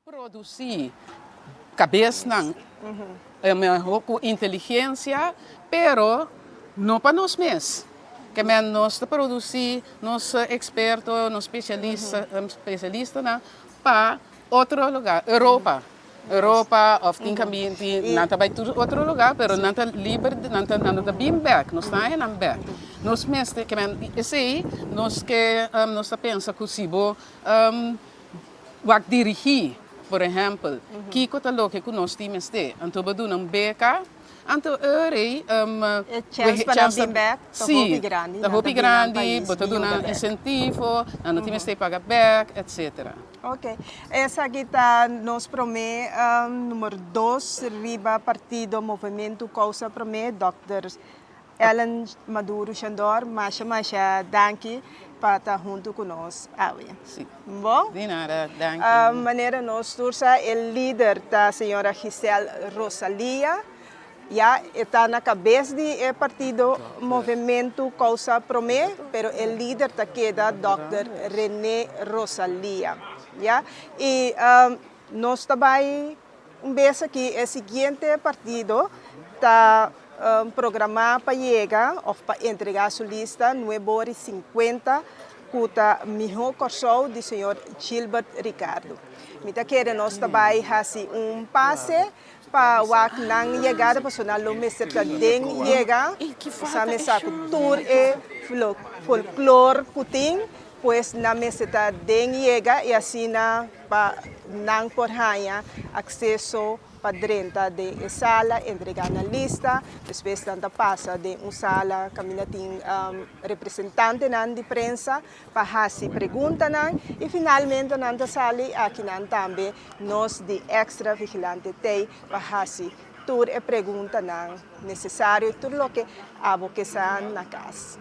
Produsí kabesnan ku inteligensia, pero no pa nos mes. Ke men nos ta produsí nos eksperto, nos spesialistanan pa otro lugá, Europa. Europa òf tin kaminda nan ta bai tur otro lugá, pero nan ta liber, nan ta nan ta bin bèk, nos ta haña nan bèk. Nos mester, ke men esei nos ke nos ta pensa ku si bo Wak dirigí, por ehèmpel, kiko ta loke ku nos tin mester. Anto bo duna un beka, anto e rei E chèns pa nan bin bèk ta hopi grandi. Sí, ta hopi grandi, bo ta duna insentivo, nan no tin mester paga bèk, etsetera. Ok, esaki ta nos promé number dos riba partido Movementu Kousa Promé, dòkter Ellen Maduro Shandor, masha masha danki pa ta huntu ku nos awe. Sí. Bon? Di nada, danki. Manera nos tur sa e lider ta señora Giselle Rosalia, ya e ta na kabes di e partido Movementu Kousa Promé, pero e lider ta keda dòkter Rene Rosalia, ya. I nos ta bai Un bes aki e siguiente partido ta programá pa yega òf pa entregá su lista nuebor i sinkuenta ku ta Mihó Kòrsou di señor Gilbert Ricardo. Mi ta kere nos ta bai hasi un pase pa wak nan yegada pasobra nan lo mester ta den yega sa mesa ku tur e folklor ku tin pues nan mester ta den yega i asina pa nan por haña akseso pa drenta den e sala, entregá nan lista, despues nan ta pasa den un sala kaminda tin representantenan di prensa pa hasi preguntanan i finalmente nan ta sali akinan tambe nos di Extra Vigilante tei pa hasi tur e preguntanan nesesario, tur loke abo ke sa na kas.